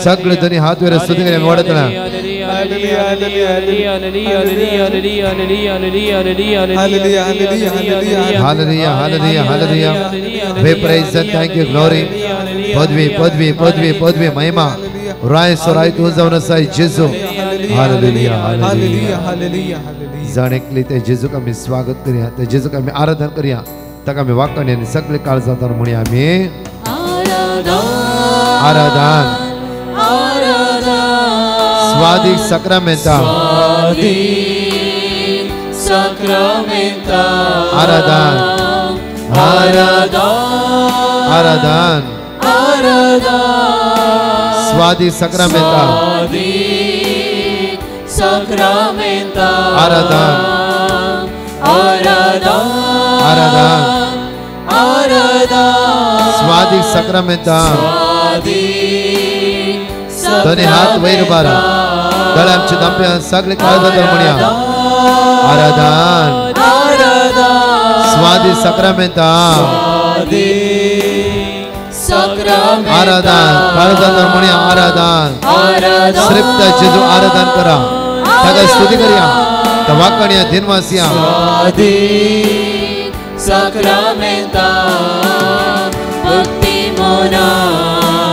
सगळे दोनी हात वयर स्तुती करूया वाडतना. Hallelujah, hallelujah, hallelujah. We praise and thank you, glory. पदवी पदवी पदवी पदवी महिमा राय सोराय तू जावन आसाय जेजू. Hallelujah, hallelujah, hallelujah. जाण एकली ते जेजूक आमी स्वागत करूया, ते जेजूक आमी आराधन करूया, ताका आमी वाकणी आनी सगळे काळजांत म्हणया आमी आराधन. स्वादीक साक्रामेंता, आराधन, आराधन, स्वादीक साक्रामेंता, आराधन, आराधन, स्वादीक साक्रामेंता. दोनी हात वयर बारा, गळ्यांचे दांप्या सगळे काळजांत म्हणया आराधन. स्वादीक साक्रामेंता, आराधन, काळजांत म्हणया आराधन. श्रेप्त जेजू आराधन करा, ताका स्तुती करूया, त्या वाकणया दिनवासिया.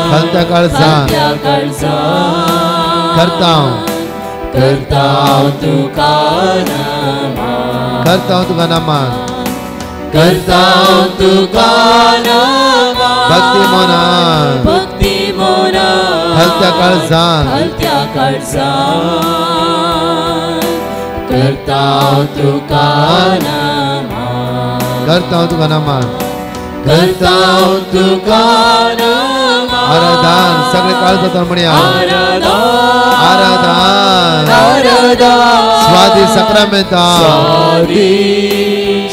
खलत्या काळजान करताव, करताव तुका नमन, करताव तुका नमन, करताव तुका नमन. भक्ती मोनान, भक्ती मोनान, खलत्या काळजान, खलत्या काळजान, करताव तुका नमन, करताव तुका नमन, करताव तुका नमन. आराधन, सगळे काळजांत म्हणया आराधन. स्वादी साक्रामेंता,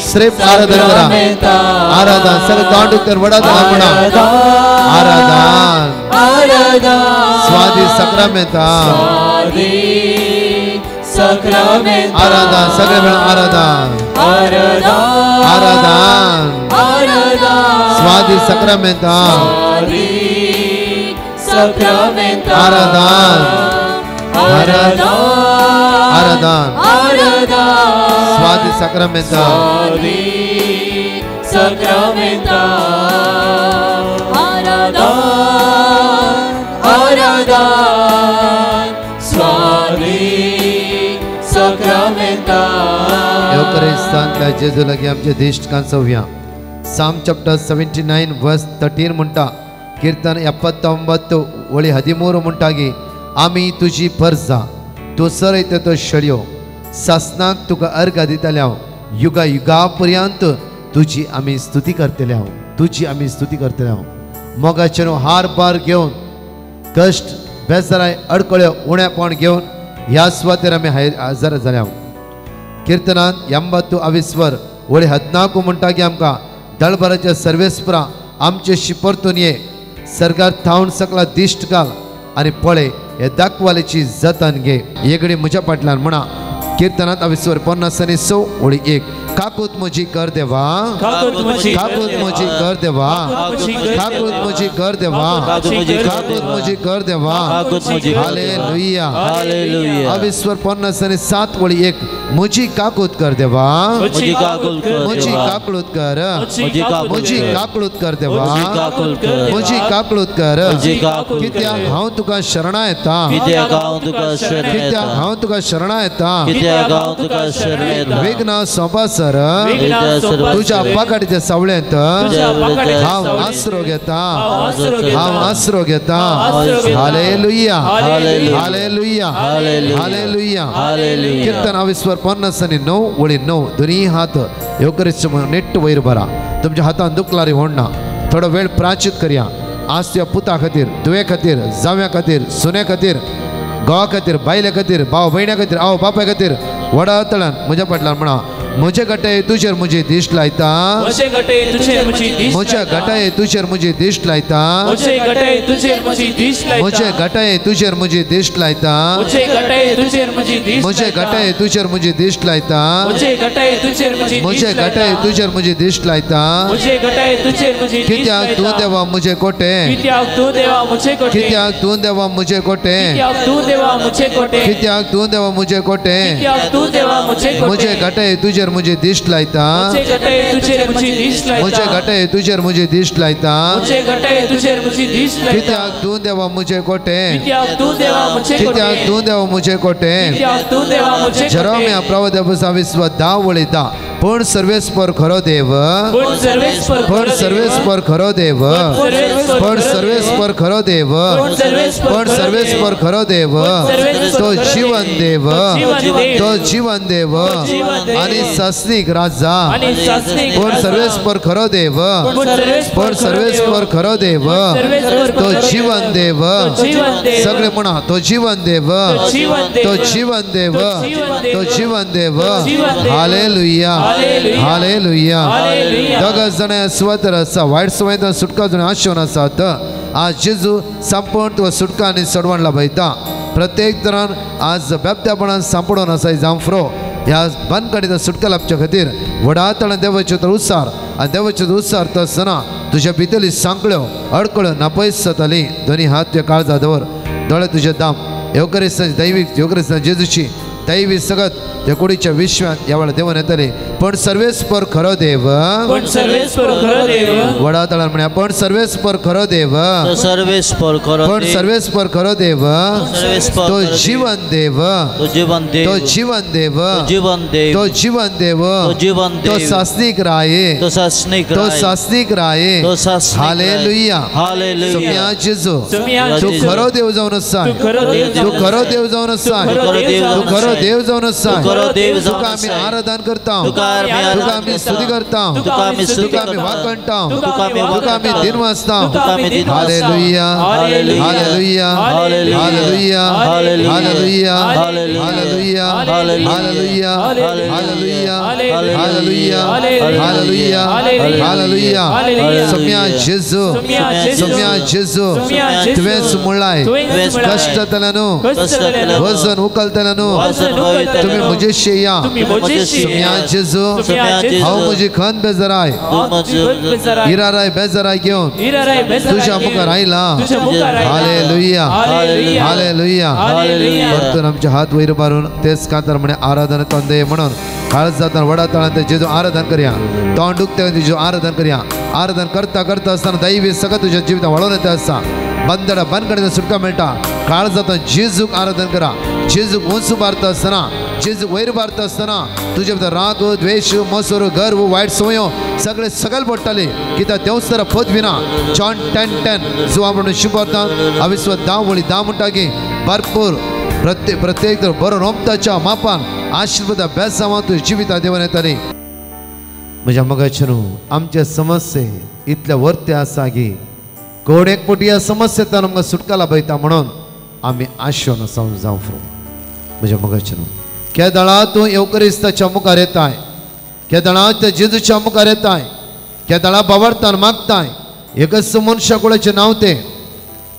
श्रेप आराधन करा, आराधन. सगळे तोंड उक्तें वडात म्हणा आराधन. स्वादी साक्रामेंता, आराधन. सगळे म्हणा आराधन, आराधन. स्वादी साक्रामेंता, आराधन, आराधन. स्वादी साक्रामेंता, येवकरिस्तांतल्या जेजू लागीं आमचे दिश्ट कांचोवया. साम चॅप्टर 79 वर्स 13 म्हणटा, कीर्तन 79 वळी 13 म्हणटागी, आमी तुजी परजा, तूं सरयता तो शेळयो, सासनाक तुका अर्घ दितले हांव, युगा युगा पर्यंत तुजी आमी स्तुती करतले हांव, तुजी आमी स्तुती करतले हांव. मोगाचे हार बार घेवन, कश्ट बेजाराय अडकळ्यो उणेपण घेवन ह्या सुवातेर आमी हजर जाले हांव. कीर्तनांत 80 अविस्वर वळी 14 म्हणटा की आमकां दळभराच्या सर्वेस्परा आमचे शिपरतून ये, सरकार थावन सकला दिश्ट घाल आनी पळय हे दाखवालेची जतन घे. एगडी म्हज्या फाटल्यान म्हणा, कीर्तनांत अविस्वर 56 वळी 1. काकूत म्हजी कर देवा, काकूत म्हजी कर देवा, काकूत म्हजी कर देवा, काकूत म्हजी कर देवा. हालेलुया. अविस्वर 57 वळी 1. म्हजी काकूत कर देवा, म्हजी काकूत कर, म्हजी काकूत कर देवा, म्हजी काकूत कर. कित्याक हांव तुका शरणा येता, कित्याक हांव तुका शरणा येता. विघ्न सोंपासर तुझ्या पाकाडीच्या सावळेंत हांव आसरो घेता, हांव आसरो घेता. Hallelujah, hallelujah, hallelujah. कीर्तन अविस्वर 59 वळी 9. दोन्ही हात येवकरीच नेट्ट वयर भरा, तुमच्या हातान दुखलारी होडना. थोडो वेळ प्राचित करया. आज तुज्या पुता खातीर, तुवे खातीर, जाव्या खातीर, सुने खातीर, घोवा खातीर, बायले खातीर, भाव भयण्या खातीर, आवय बापाय खातीर वडा तळान म्हज्या फाटल्यान म्हणा, म्हजे गटाये तुजेर म्हजी दिश्ट लायता, म्हज्या गटाये तुजेर म्हजी दिश्ट लायता, म्हज्या गटाये तुजेर म्हजी दिश्ट लायता, म्हज्या गटाये तुजेर म्हजी दिश्ट लायता, म्हज्या गटाये तुजेर म्हजी दिश्ट लायता। कित्याक तूं देवा म्हजे कोटे, कित्याक तूं देवा म्हजे कोटे, कित्याक तूं देवा म्हजे कोटे, म्हजे गटाये तुजेर म्हजी दिश्ट लायता, म्हजे गटाये तुजेर म्हजी दिश्ट लायता। कित्याक तूं देवा म्हजे कोटे, कित्याक तूं देवा म्हजे कोटे। जेरोमिया प्रवाद्या विश्व 10 वळी 10। पण सर्वेस्पर खरो देव, पण सर्वेस्पर खरो देव, पण सर्वेस्पर खरो देव, पण सर्वेस्पर खरो देव, तो जीवन देव, तो जीवन देव आणि सासनीक राजा। पण सर्वेस्पर खरो देव, पण सर्वेस्पर खरो देव, तो जीवन देव। सगळे म्हणा, तो जीवन देव, तो जीवन देव, तो जीवन देव। Hallelujah, hallelujah. दोग जण स्वतर आसा, वायट सवयेंत सुटका जण आशेवन आसात। आज जेजू संपूर्ण तुका सुटका आनी सडवण लाभयता। प्रत्येक तरान आज बेबद्यापणान सांपडून आसा जांफ्रो ह्या बनकडीत सुटका लाभच्या खातीर व्हडा तणान देवाच्यो तर उत्सार आनी देवाच्यो उत्सार आसतना तुज्या भितरली सांकळ्यो अडकळ्यो नापयस जाताली। दोनी हात तुज्या काळजा दवर, दोळे तुजे दाम। येवकरिस्तान दैवीक येवकरिस्तान जेजूची दैवी सगत त्या कुडीच्या विश्वात ह्या वेळार देवन येतले। पण सर्वेस्पर खरो देव, पण सर्वेस्पर खरो देव, वडा तळान म्हणया, पण सर्वेस्पर खरो देव, सर्वेस्पर खरो, पण सर्वेस्पर खरो देव, तो जीवन देव, तो जीवन देव, तो जीवन देव, जीवन देव, तो जीवन देव, जीवन तो सासनीक राय, तो सासनीक, तो सासनीक राय। Hallelujah, hallelujah. सुम्या जेजू, तू खरो देव जावन आसा, तू खरो देव जावन आसा, तू खरो देव जावन आसा। तुका आमी आराधन करता, तुका आमी स्तुती करता, तुका आमी वाखणता, तुका आमी दिन वाचता। Hallelujah, hallelujah, hallelujah, hallelujah, hallelujah, hallelujah, hallelujah, hallelujah, hallelujah, hallelujah. सुम्या जेजू, सुम्या जेजू, तुवेंच म्हणलाय कश्टांतल्यान वजन उखलतल्यान तुम्ही म्हजेशी या। सुम्या जेजू, हांव म्हजी खंत बेजाराय, इराराय बेजाराय घेवन तुज्या मुखार आयला। Hallelujah, hallelujah. परतून आमचे हात वयर मारून तेच कांतार म्हणे आराधना तंदे म्हणून काळज जाताना वडा तळान जेजू आराधन करया, तोंड दुखते जेजू आराधन करया। आराधन करता करता आसतना दैवी सगळं तुज्या जिवितांत वळोवन येता आसता। बंदडा बनकडे सुटका मेळटा। काळ जाता जेजूक आराधन करा, जेजूक उंच मारता आसतना, जेजूक वयर मारता आसतना तुजे भितर राग, द्वेश, मसोर, गर्व, वायट संवयो सगळे सगळे पडटाले। कित्याक देंवसरा पदवी ना। जॉन 10:10 जुवा म्हणून शिकवता अविस्व 10 वळी 10 म्हणटा की भरपूर प्रत्येक प्रत्येक तर बरो रोमताच्या मापान आशीर्वाद बेसांवां तुज्या जिविता देवन येताली। म्हज्या मोगाचे न्हू, आमचे समस्ये इतले वर्ते आसा की कोण एक पटी ह्या समस्येंतल्यान आमकां सुटका लाभयता म्हणून आमी आशेवन आसा जावं फ्रो। म्हज्या मोगाचे न्हू, केदळा तूं येवकरिस्ताच्या मुखार येताय, केदळा त्या जेजूच्या मुखार येताय, केदळा बावडतान मागताय, एकच मनशा कुळाचें नांव तें।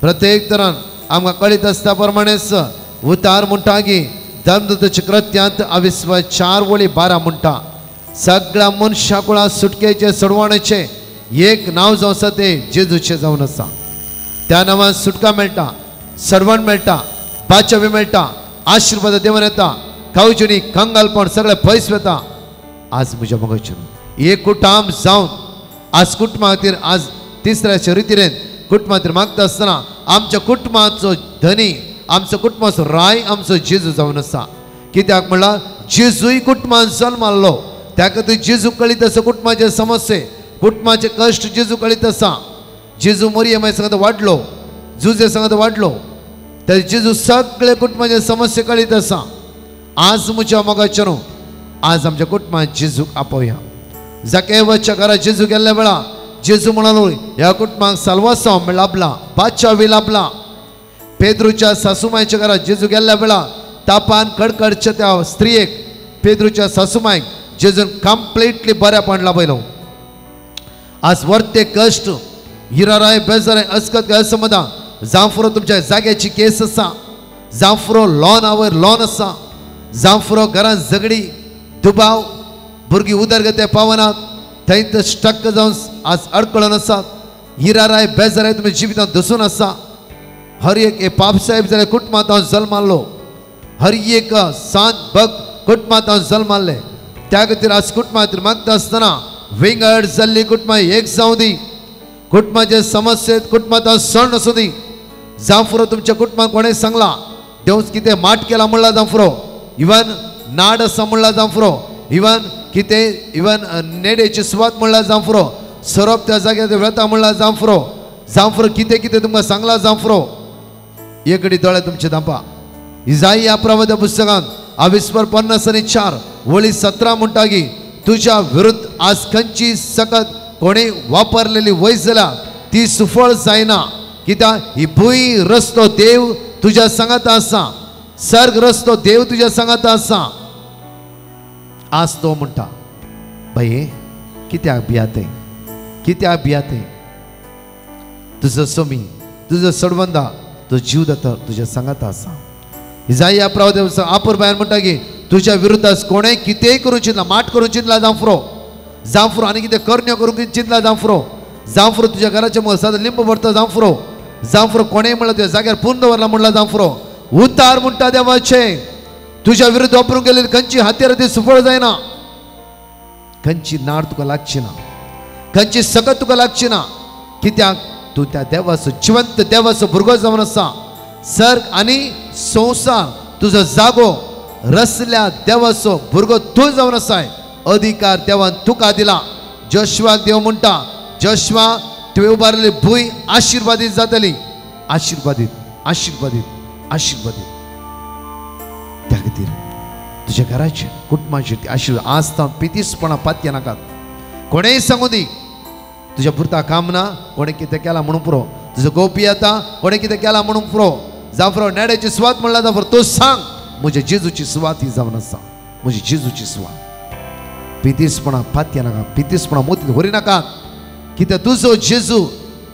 प्रत्येक तरान आमकां कळीत आसता प्रमाणेच उतार म्हणटा की धर्मदूताच्या कृत्यांत अविस्व 4 वळी 12 म्हणटा, सगळ्या मनशा कुळा सुटकेचे सोडवणेचे एक नांव जावन आसा तें जेजूचें जावन आसा। त्या नांवान सुटका मेळटा, सडवण मेळटा, बाचवी मेळटा, आशिर्वाद देवन येता, खावचुनी कंगालपण सगळें पयस वता। आज म्हज्या मोगाचें एक कुटाम जावन आज कुटुंबा खातीर आज तिसऱ्या रितीरेन कुटुंबा खातीर मागता आसतना आमच्या कुटुंबाचो धनी, आमचो कुटुंबाचो राय आमचो जेजू जावन आसा। कित्याक म्हणल्यार जेजूय कुटुंबान जल्माल्लो, त्या खातीर जेजू कळीत आसा कुटुंबाचे समस्ये, कुटुंबाचे कश्ट जेजू कळीत आसा। जेजू मोरियमा सांगत वाडलो, जुजे सांगत वाडलो, तर जेजू सगळे कुटुंबाचे समस्ये कळीत आसा। आज म्हज्या मोगाचें न्हू, आज आमच्या कुटुंबान जेजूक आपोवया। जाकेवाच्या घरा जेजू गेल्ल्या वेळा जेजू म्हणालो ह्या कुटुंबाक साल्वासांव लाभला, बादशावी लाभला। पेद्रूच्या सासूमायच्या घरा जेजू गेल्ल्या वेळा तापान कडकडच्या त्या स्त्रियेक, पेद्रूच्या सासूमायक जेजून कंप्लिटली बऱ्यापण लाभयलो. आज वर्ते कश्ट हिराराय बेजाराय अस्कत असमदा जांफुरो तुमच्या जाग्याची केस आसा, जांफुरो लॉन आवयर लॉन आसा, जांफुरो घरान झगडी दुबाव भुरगीं उदरगते पावनात थंय तर स्टक जावन आज अडकळून आसात. हिराराय बेजाराय तुमी जिवितांत दसून आसा. हर एक हे पापसाहेब जाल्यार कुटुंबांत हांव जल्माल्लो, हर एक सांत भक्त कुटुंबांत हांव जल्माल्ले. त्या खातीर आज कुटुंबा खातीर मागता आसतना विंगड जाल्ली कुटुंबां एक जावं दी, कुटुंबाचे समस्येत कुटुंबांत हांव सण आसूं दी. जांफुरो तुमच्या कुटुंबाक कोणें सांगलां देव कितें माट केला म्हणला जांफुरो, इवन नाड आसा म्हणला जांफुरो, इवन कितें इवन नेडेची सुवात म्हणला जांफुरो, सोरोप त्या जाग्यार वेता म्हणला जांफुरो, जांफुरो कितें कितें तुमकां सांगलां जांफुरो. एकडी दोळे तुमचे धांपा. इजाई प्रवाद्या पुस्तकांत आविस्पर 54 वळी 17 म्हणटा की तुज्या विरुद्ध आज खंयची सकत कोणी वापरलेली वैज जाल्यार ती सुफळ जायना, कित्याक ही भूंय रस्तो देव तुज्या सांगाता आसा, सर्ग रस्तो देव तुज्या सांगाता आसा. आज तो म्हणटा बाये कित्याक भियाते, कित्याक भियाते, तुजो सोमी तुजो सडवंदा तो जीव दाता तुज्या सांगाता आसा. इजाई प्रवाद्या आपुरबायान म्हणटा की तुज्या विरुद्ध कोणें कितेंय करूंक चिंतला, माट करूंक चिंतला जांफुरो, जांफुरो आनी कितें करण्यो करूंक चिंतला जांफुरो, जांफुरो तुज्या घराच्या मुखार सदां लिंब भरता जांफुरो, जांफुरो कोणें म्हणलां तुज्या जाग्यार पूर्ण दवरला म्हणला जांफुरो. उतार म्हणटा देवाचें तुज्या विरुद्ध वापरूंक गेलेली खंयची हातेर ती सुफळ जायना, खंयची नाड तुका लागची ना, खंयची सकत तुका लागची ना, कित्याक तूं त्या देवाचो जिवंत देवाचो भुरगो जावन आसा. सर्ग आनी संवसार तुजो जागो रसल्या देवाचो भुरगो तूं जावन आसाय. अधिकार देवान तुका दिला. जोशवाक देव म्हणटा जोशवा तुवें उबारलेली भूंय आशिर्वादीत जातली, आशिर्वादीत आशिर्वादीत आशिर्वादीत. त्या खातीर तुज्या घराचेर कुटुंबाचेर ती आशिर्वाद आज तावन पितीसपणां पातये नाकात. कोणेंय सांगू दी तुज्या पुरता काम ना, कोणें कितें केलां म्हणून पुरो, तुजो गोपी येता कोणें कितें केलां म्हणून पुरो. जांफुरो नेड्याची सुवात म्हणला जांफुरो तूं सांग म्हज्या जेजूची सुवात ही जावन आसा, म्हजी जेजूची सुवात. पितीसपणां पातये नाका, पितीसपणां मोतीत व्हरी नाका, कित्याक तुजो जेजू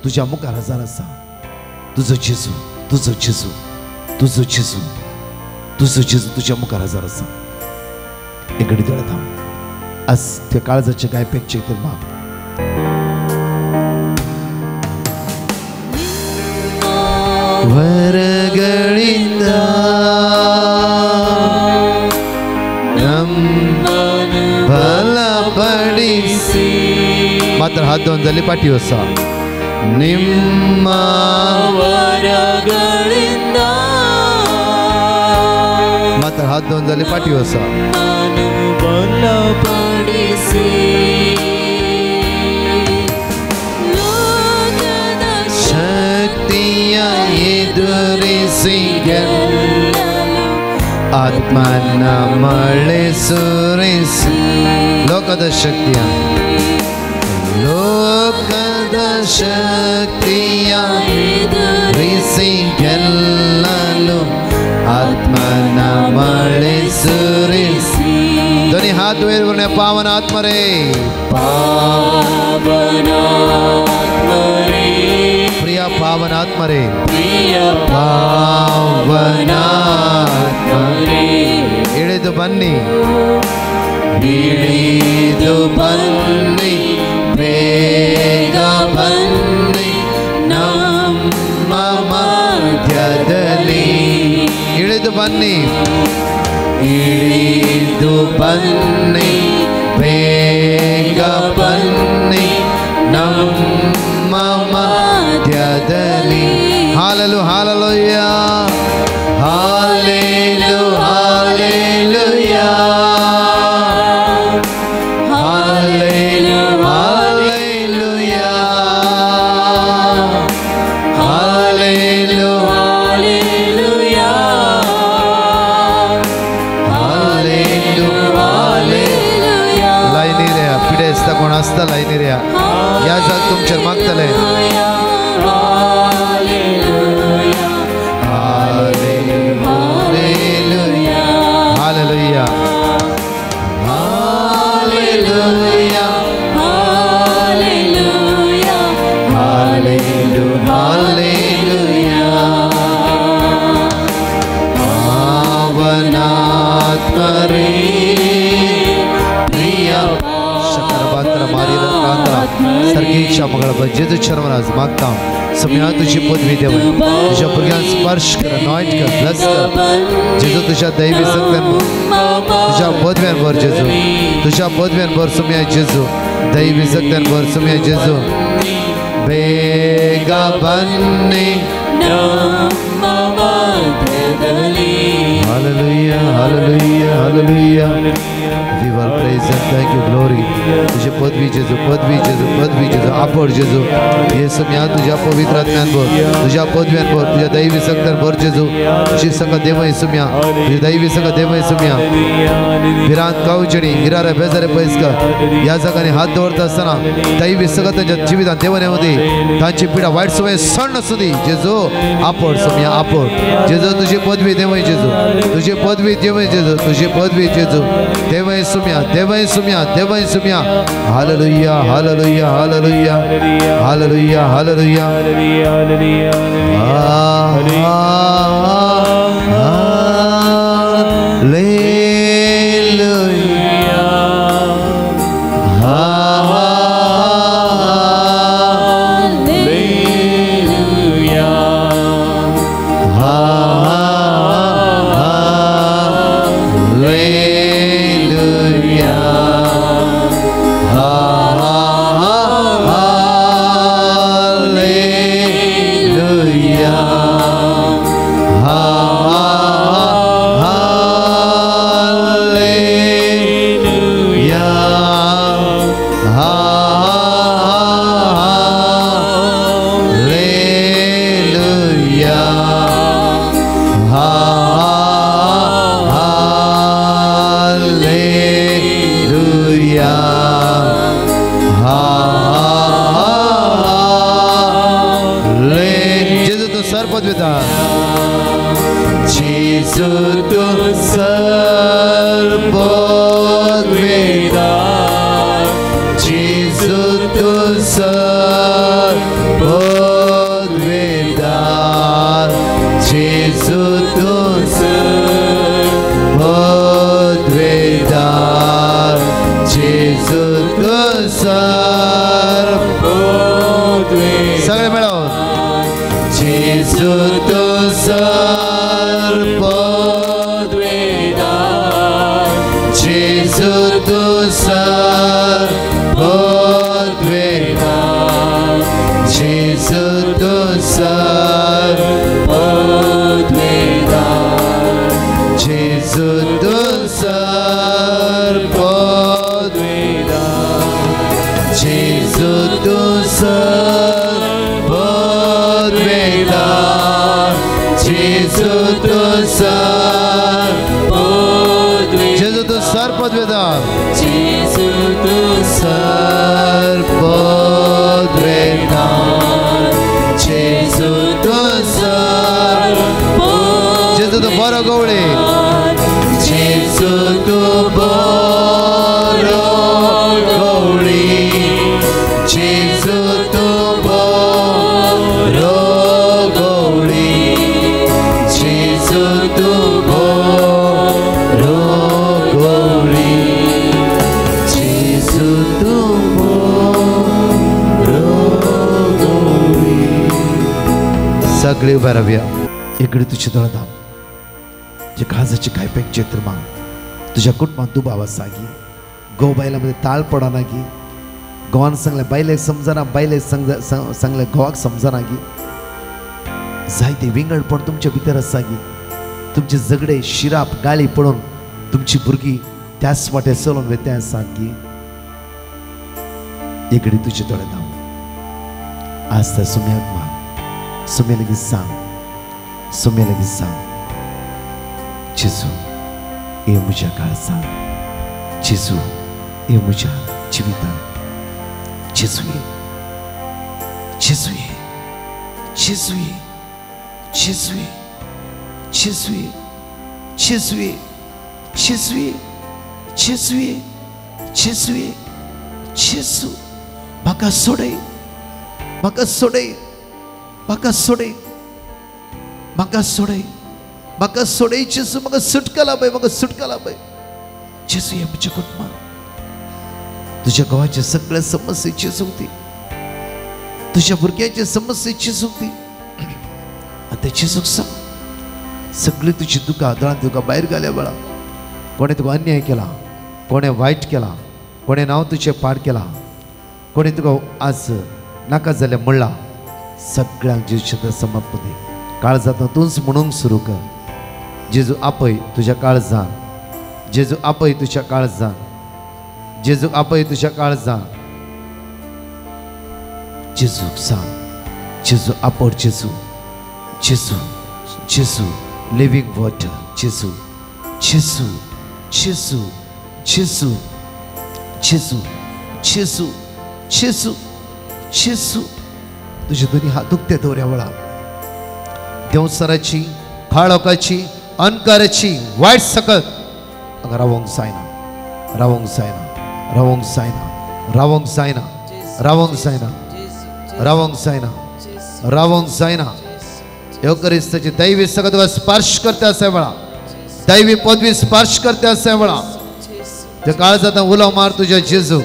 तुज्या मुखार हजार आसा. तुजो जेजू तुजो जेजू तुजो जेजू तुजो जेजू तुज्या मुखार हजार आसा. एक घडी दोळे थांब. आज त्या काळजाचे काय पेकचे तर माप वरಗಳಿಂದ ನಮ್ಮನ್ನು ಬಲಪಡಿಸಿ ಮಾತ್ರ ಹಾದೊಂದಲ್ಲಿ ಪಾಠಿಯೋಸ ನಿಮ್ಮ ವರಗಳಿಂದ ಮಾತ್ರ ಹಾದೊಂದಲ್ಲಿ ಪಾಠಿಯೋಸ ಬಲಪಡಿಸಿ ಶಕ್ತಿಯ ಎದುರಿಸಿ ಗೆಲ್ಲಲು ಆತ್ಮನ ಮಳೆ ಸುರಿಸಿ ಲೋಕದ ಶಕ್ತಿಯ ಲೋಕದ ಶಕ್ತಿಯ ಎದುರಿಸಿ ಗೆಲ್ಲಲು ಆತ್ಮನ ಮಳೆ ಸುರಿಸಿ. ಧ್ವನಿ ಹಾತು ಏರುವನೆ ಪಾವನ ಆತ್ಮರೇ ಪಾವನಾತ್ಮರೇ ಪ್ರಿಯ ಪಾವನಾತ್ಮರೇ ಪ್ರಿಯ ಪಾವನಾತ್ಮರೇ ಇಳಿದು ಬನ್ನಿ ಇಳಿದು ಬನ್ನಿ ಬೇಗ ಬನ್ನಿ ನಮ್ಮ ಮಧ್ಯದಲ್ಲಿ ಇಳಿದು ಬನ್ನಿ ಇಳಿದು ಬನ್ನಿ ಬೇಗ ಬನ್ನಿ ನಮ್ಮ ಮಧ್ಯದಲ್ಲಿ. ಹಾಲಲು hallelujah ಹಾಲೇಲು hallelujah ಹಾಲೇಲು hallelujah ಹಾಲೇಲು hallelujah ಹಾಲೇಲು hallelujah. लायनी रे पिडेस्ता कोण आसता लायनी रे या जाग तुमचेर मागतले. हालेलुया हालेलुया शकरबांत्र मारील कांद्रा सर्गीच्या मंगळ जेजू चरमराज मागता सुम्या तुझी पदवी देव तुझ्या भुरग्यांक स्पर्श कर अनॉइंट कर ब्लेस कर जेजू तुझ्या दैवी शक्त्यान तुझ्या पदव्यान भर जेजू तुझ्या पदव्यान भर सुम्या जेजू दैवी शक्त्यान भर सुम्या जेजू बेगा बन्नी Hallelujah, hallelujah, hallelujah. We will praise and thank you, glory. तुझे पदवी जेजू, पदवी जेजू, पदवी जेजू, आपण जेजू. येसू म्या तुझ्या पवित्र आत्म्यान भर, तुझ्या पदव्यान भर, तुझ्या दैवी शक्त्यान भर जेजू. तुझी संग देव येसू म्या, तुझी दैवी संग देव येसू म्या. भिरांत कावचणी, गिरारे बेजारे पयस कर. ह्या जागांनी हात दवरता आसतना दैवी संग तांच्या जिवितांत देवान येवं दी. तांची पिडा वायट समय सण आसूं दी जेजू. आपण सुम्या आपण जेजू तुझी पदवी देव जेजू, तुझी पदवी देव जेजू, तुझी पदवी जेजू. देव सुम्या, देव सुम्या, देव सुम्या. Hallelujah, hallelujah, hallelujah, hallelujah, hallelujah. Hallelujah, hallelujah, hallelujah, hallelujah, hallelujah, hallelujah, hallelujah, hallelujah. जेजू तू सर्वपदविता, जेजू तू सर्वपदविता, जेजू तू सर्वपदविता, जेजू तू सर्वपदविता, जेजू तू सर्वपदविता. सगळे मिळून जेजू तू सर्वपदविता, जेजू तू सर्वपदविता, जेजू तू सर्वपदविता, जेजू तू सर्वपदविता, जेजू तू सर्वपदविता, जेजू तू सर्वपदविता, जेजू तू सर्वपदविता, जेजू तू सर्वपदविता, जेजू तू सर्वपदविता, जेजू तू बरो गवळी, जेजू तू बरो गवळी, जेजू तू बरो गवळी, जेजू तू बरो गवळी, जेजू तू बरो गवळी. सगळे उभे रावया. इकडे तुझे दोळे धांप, जे काळजाची काय पेक मा तुझ्या कुटुंबात दुबाव आसा गी, घोव बायलां मदीं ताळ पडना गी, घोवान सांगलें बायलेक समजना, बायलेक सांगलें घोवाक समजना गी, जायते विंगडपण तुमच्या भितर आसा गी, तुमचे झगडे शिराप गाळी पडून तुमची भुरगीं त्याच वाटे चलोवन वता आसा गी. इकडे तुजे दोळे धांप. आज त्या सुम्याक माग, सुम्या लागीं सांग, सुम्या लागीं सांग, जेजू ये म्हज्या काळजांत, जेजू ये म्हज्या जिवितांत, जेजू ये, जेजू ये, जेजू ये, जेजू ये, जेजू ये, जेजू ये, जेजू ये, जेजू ये, जेजू ये, जेजू म्हाका सोडय, म्हाका सोडय, म्हाका सोडय, म्हाका सोडय, म्हाका सोडय जेजू, म्हाका सुटका लाभय, म्हाका सुटका लाभय जेजू. ये म्हज्या कुटुंबाक, तुझ्या घोवाच्या सगळ्या समस्येची सुकती, तुझ्या भुरग्याच्या समस्येची सुकती. आतां जेजूक सांग सगळी तुजी दुकां दोळ्यांत तुका भायर घाल्या वेळा कोणें तुका अन्याय केला, कोणें वायट केला, कोणें नांव तुजें पाड केला, कोणें तुका आज नाका जालें म्हणलां, सगळ्यांक जेजूच्या समर्पण दी. काळजांत तूंच म्हणूंक सुरू कर, जेजू आपय तुज्या काळजान, जेजू आपय तुज्या काळजान, जेजू आपय तुज्या काळजान. जेजूक सांग, जेजू आपड, जेजू जेजू जेजू लिव्हिंग वॉटर, जेजू जेजू जेजू जेजू जेजू जेजू जेजू जेजू. तुझे दोन्ही हात दुखते दवऱ्या वेळा देवसराची, काळोखाची, अणकाराची वायट सकत हांगा रावोंक जायना, रावोंक जायना, रावोंक जायना, रावोंक जायना, रावोंक जायना, रावोंक जायना, रावोंक जायना. येवकरिस्ताची दैवी सकत तुका स्पर्श करता आसा वेळा, दैवी पदवी स्पर्श करता आसा वेळा. तुज्या काळजांत उलो मार तुज्या जेजू,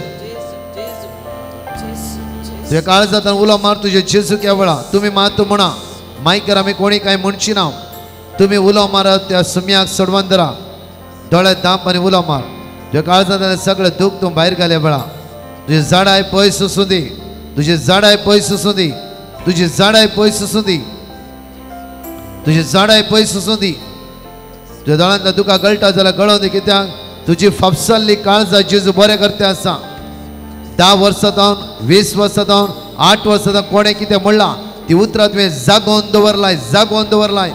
तुज्या काळजांत उलो मार तुज्या जेजू ह्या वेळा. तुमी मात म्हणा मायकर आमी कोणी कांय म्हणची ना, तुमी उलो मारात त्या सुम्याक सोडवान धरा, दोळे दांप आनी उलो मार. तुज्या काळजांत सगळें दूख तूं भायर घाल्या वेळा तुजी झाडाय पयस आसूं दी, तुजी झाडाय पयस आसूं दी, तुजी झाडाय पयस आसूं दी, तुजी झाडाय पयस आसूं दी. तुज्या दोळ्यांतल्या दुकां गळटा जाल्यार गळोवन दी, कित्याक तुजी फापसल्ली काळजां जेजू बरें करता आसा. 10 वर्सां जावन, 20 वर्सां जावन, 8 वर्सां जावन कोणें कितें म्हणलां ती उतरां तुवें जागोवन दवरलाय, जागोवन दवरलाय,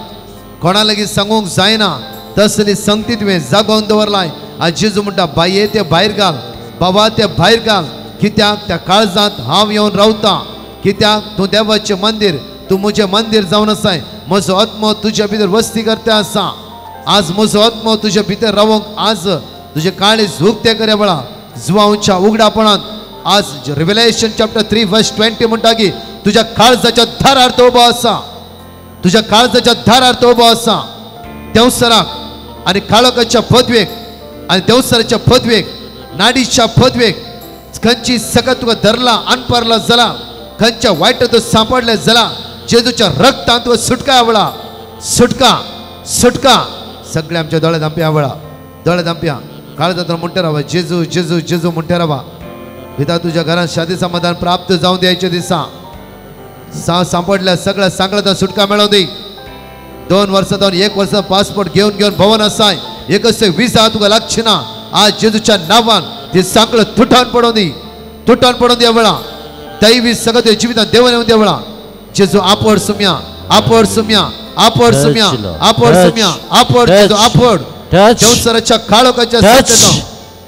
कोणा लागीं सांगूंक जायना तसली संगती तुवें जागोवन दवरलाय. आज जेजू म्हणटा बाये ते भायर घाल, बाबा ते भायर घाल, कित्याक त्या काळजांत हांव येवन रावतां. कित्याक तूं देवाचें मंदीर, तूं म्हजें मंदीर जावन आसाय. म्हजो आत्मो तुज्या भितर वस्ती करता आसा. आज म्हजो आत्मो तुज्या भितर रावंक आज तुजें काळीज उक्तें करया वेळा जुवांच्या उगडापणांत आज रिव्हलेशन चॅप्टर 3 वर्स 20 म्हणटा की तुज्या काळजाच्या दारार तो उबो आसा, तुज्या काळजाच्या दारार तो उबो आसा. देंवसराक आनी काळोखाच्या पदवेक आनी देंवसराच्या पदवेक, नाडीच्या पदवेक खंयची सकत तुका धरला अनपरला जाला, खंयच्या वायट तूं सांपडलें जाला, जेजूच्या रक्तान तुका सुटका आवळा, सुटका सुटका. सगळे आमच्या दोळे धांपया आवळा, दोळे धांपया. काळजांत म्हणटा रावा जेजू जेजू जेजू म्हणटा रावा. पिता तुज्या घरात शांती समाधान प्राप्त जावन द्यायचे दिसा सांपडल्या सगळ्या सांगळ्या सुटका मेळोवन दी. 2 वर्सां जावन 1 वर्सां पासपोर्ट घेवन घेवन भोंवन आसाय, एकच विजा तुका लागची ना. आज जेजूच्या नांवान ती सांकळ तुटान पडोवन दी, तुटान पडोवन दी वेळा. दैवी सगळं जिवितान देवन येवन दी वेळा. जेजू आपड सुम्या, आपड सुम्या, आपड सुम्या, आपड सुम्या, आपड जेजू आपड. देवसराच्या काळोखाच्या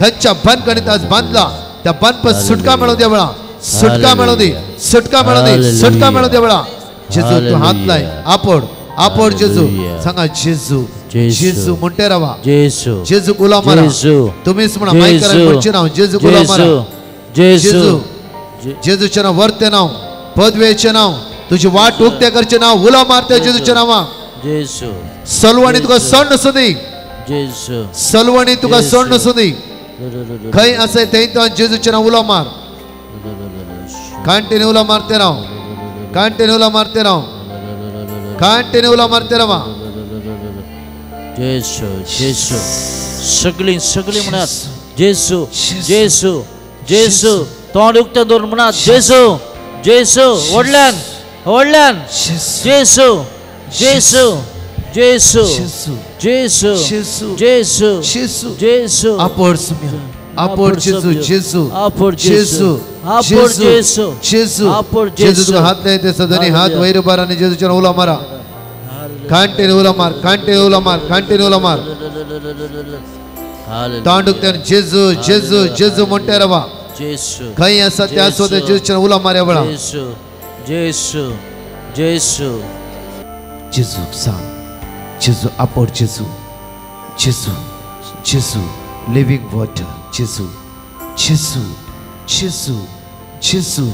खंयच्या बांधकाणीत आज बांधला त्या बांधपा सुटका मेळोवन द्या वेळा, सुटका मेळोवन दी, सुटका मेळोवन दी, सुटका मेळोवन द्या वेळा. जेजू तूं हात लाय, आपड आपड जेजू. सांगा जेजू जेजू म्हणटे रावा, जेजू उलो मारा. तुमीच म्हणा मायकराक म्हणचे नांव जेजू उलो मारा. जेजू जेजूचें नांव, वर्तें नांव, पदवेचें नांव, तुजी वाट उक्ते करचें नांव उलो मारते जेजूच्या नांवाक. सलवणी तुका सण आसूं दी, सलवणी तुका सण आसूं दी. खंय आसा थंय तो जेजूचें नांव उलो मार, कंटिन्यू उलो मारते राव, कंटिन्यू उलो मारते राव, कंटिन्यू उलो मारते रावा. जेसू जेसू सगळीं सगळीं म्हणात जेसू जेसू जेसू. तोंड उक्तें दवरून म्हणात जेसू जेसू, व्हडल्यान व्हडल्यान जेसू जेसू जेसू जेसू जेसू जेसू. आपड सुम्या, आपड जेजू जेजू जेजू जेजू जेजू जेजू. तुका हात लाय ते सदनी हात वयर उबार आनी जेजूचेर उलो मारा. कंटिन्यू उलो मार, कंटिन्यू उलो मार, कंटिन्यू उलो मार. तोंड उक्तें जेजू जेजू जेजू म्हणटे रावा. खंय आसा त्या सोद जेजूचेर उलो मारया वेळा. जेसू जेसू जेजूक सांग, जेजू आपड, जेजू जेजू जेजू लिव्हिंग वॉटर, जेजू जेजू जेजू जेजू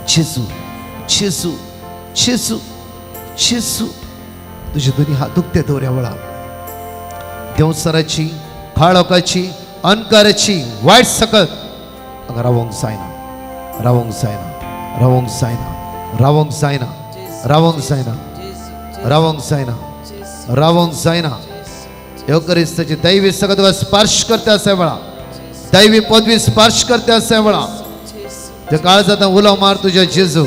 जेजू जेजू जेजू जेजू. तुझे दोन्ही हात दुखते दवऱ्या वेळा देवसराची, काळोखाची, अणकाराची वायट सकत हांगा रावोंक जायना, रावोंक जायना, रावोंक जायना, रावोंक जायना, रावोंक जायना, रावोंक जायना, रावोंक जायना. येवकरिस्ताची दैवी सगळं तुका स्पर्श करता असा वेळा, दैवी पदवी स्पर्श करता असा वेळा. त्या काळजांत उलो मार तुज्या जेजू,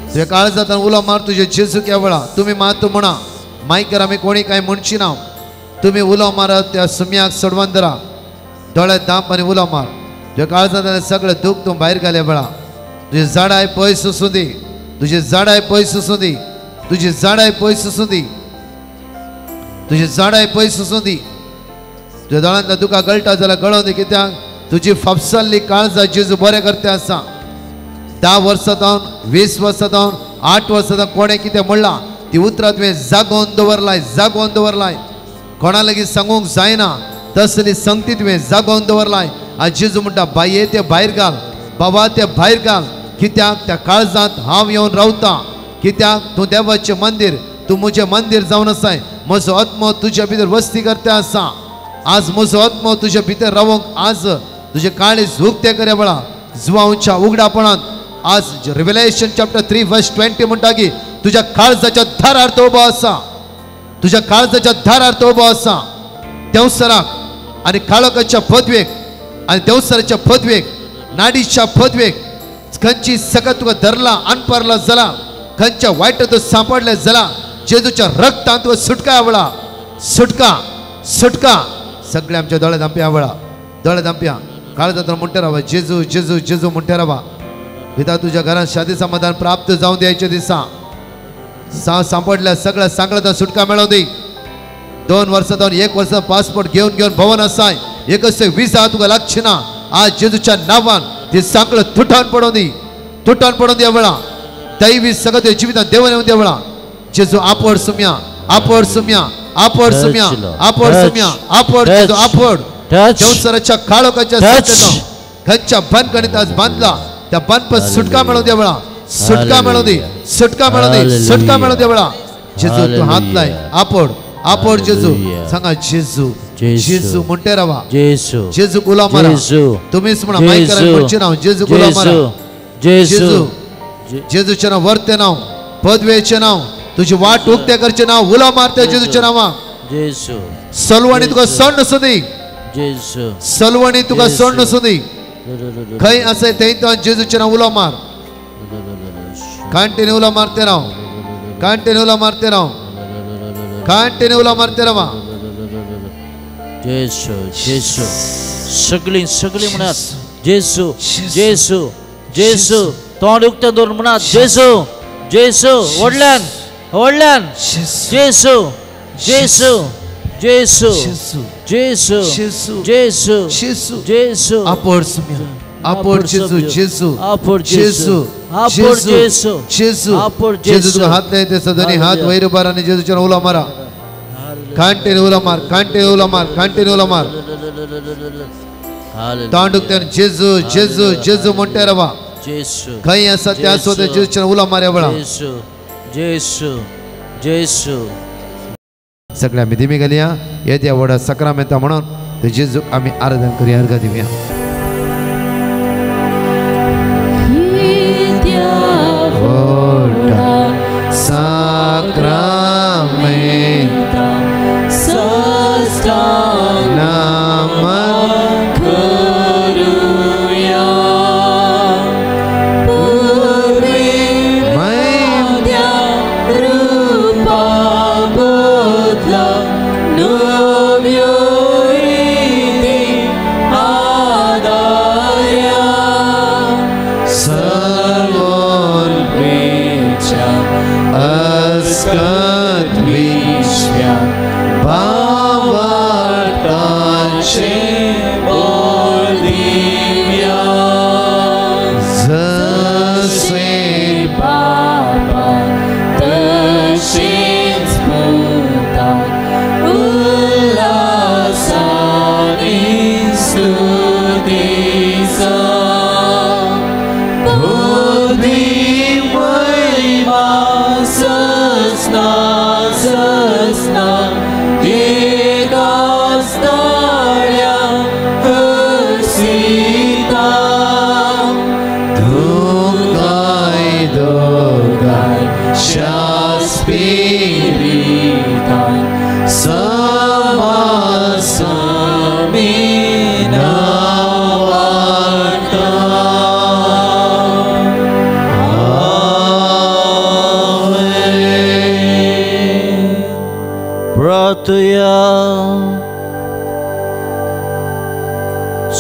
तुज्या काळजांत उलो मार तुज्या जेजू. त्या वेळा तुमी मात म्हणा मायकर आमी कोणी काय म्हणची ना. तुमी उलो मारा त्या सुम्याक सोडवन धरा, दोळे दांप आनी उलो मार. तुज्या काळजांत सगळें दूख तूं भायर घाले वेळा. तुजी झाडाय पयस आसूं दी, तुजी झाडाय पयस आसूं दी, तुजी झाडाय पयस आसूं दी, तुजी झाडाय पयस आसूं दी. तुज्या दोळ्यांतल्या दुखां गळटा जाल्यार गळोवन दी, कित्याक तुजी फापसल्ली काळजां जेजू बरें करता आसा. 10 वर्सां जावन, 20 वर्सां जावन, 8 वर्सां जावन कोणें कितें म्हणलां ती उतरां तुवें जागोवन दवरलाय, जागोवन दवरलाय. कोणा लागीं सांगूंक जायना तसली संगती तुवें जागोवन दवरलाय. आज जेजू म्हणटा बाये ते भायर घाल, बाबा ते भायर घाल, कित्याक त्या काळजांत हांव येवन रावतां. कित्याक तूं देवाचें मंदीर, तूं म्हजें मंदीर जावन आसाय. म्हजो आत्मो तुज्या भितर वस्ती करता आसा. आज म्हजो आत्मो तुज्या भितर रावंक आज तुजें काळीज उक्तें करे वेळा जुवांच्या उगडापणांत आज रिव्हलेशन चॅप्टर 3 वर्स 20 म्हणटा की तुज्या काळजाच्या दारार तो उबो आसा, तुज्या काळजाच्या दारार तो उबो आसा. देंवसराक आनी काळोखाच्या पदवेक आनी देंवसराच्या पदवेक, नाडीच्या पदवेक खंयची सगळं तुका धरला अनपरला जाला, खंयच्या वायट तूं सांपडलें जाला, जेजूच्या रक्तांत तुका सुटका आवळा, सुटका, सुटका. सगळे आमच्या दोळे धांपया आवळा, दोळे धांपया. काळजांत म्हणटा रावा जेजू जेजू जेजू म्हणटा रावा. पिता तुज्या घरांत शादी समाधान प्राप्त जावन द्यायचे दिसा सांपडल्या सगळ्या सांगल्या सुटका मेळोवन दी. 2 वर्सां जावन 1 वर्सां पासपोर्ट घेवन घेवन भोंवन आसाय, एकच विजा तुका लागची ना. आज जेजूच्या नांवान ती सांगळ तुटान पडोवन दी, तुटान पडोवन दी वेळा. दैवी सगळं तुज्या जिवितांत देवन येवन देवळा. जेजू आपड सुम्या, आपड सुम्या, आपड सुम्या, आपड सुम्या, आपड जेजू आपड. देवसराच्या काळोखाच्या खंयच्या बांधकाणीत आज बांदला त्या बांधपास सुटका मेळोवन दे वेळा, सुटका मेळोवन दी, सुटका मेळोवन दी, सुटका मेळोवन दे वेळा. जेजू तूं हात लाय, आपड, आपड जेजू. सांगा जेजू जेजू म्हणटे रावा, जेजू उलो मारा. तुमीच म्हणा मायकराक म्हणचे नांव जेजू उलो मारा. जेजू जेजूचें नांव, वर्तें नांव, पदवेचें नांव, तुजी वाट उक्ते करचें नांव उलो मारते जेजूच्या नांवां. सलवणी तुका सण आसूं दी, सलवणी तुका सण आसूं दी. खंय आसा थंय तो जेजूचें नांव उलो मार. कांटेने उलो मारते राव, कांटेने उलो मारते राव, कांटेने उलो मारते रावा. जेसू जेसू. सगळीं सगळीं म्हणात जेसू जेसू जेसू. तोंड उक्तें दवरून म्हणात जेसू जेसू. व्हडल्यान व्हडल्यान जेसू जेसू जेसू जेसू जेसू जेसू. आपड सुम्या, आपड जेजू, जेजू, जेजू, आपड जेसू, जेजू, आपड जेजू. तुका हात लायते सदनी हात वयर उबार आनी जेजूचेर उलो मारा. कांटेने उलो मार, कांटेने उलो मार, कांटेने उलो मार. तोंड उक्तें जेजू जेजू जेजू म्हणटे रावा. खंय आसा त्या सुद्दां जेजूचेर उलो मारया वेळा. जेसू जेसू जेसू. सगळ्या आमी दिमी घालया येद्या व्हडा सक्रामेंता म्हणून ते जेजूक आमी आराधन करूया, अर्घ दिवया. No,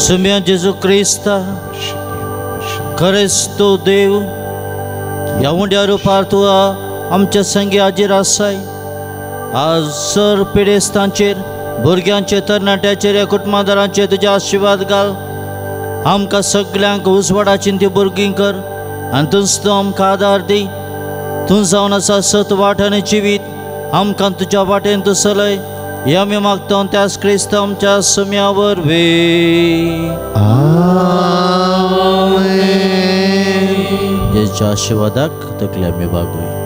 सुम्या जेजू क्रिस्ता, खरेंच तूं देव, ह्या उंड्या रुपार तूं आमच्या संगी हाजीर आसाय. आज सर पिडेस्तांचेर, भुरग्यांचेर, तरणाट्याचेर, ह्या कुटुंबादारांचेर तुजे आशिर्वाद घाल. आमकां सगल्यांक उजवाडाची ती भुरगीं कर आनी तूंच तूं आमकां आदार दी. तूं जावन आसा सत वाट आनी जिवीत, आमकां तुज्या वाटेन तूं चलय. हे आमी मागता त्याच क्रिस्त आमच्या सुम्या वरवीं. आमेन. जेजूच्या आशिर्वादाक तकली आमी बागोवया.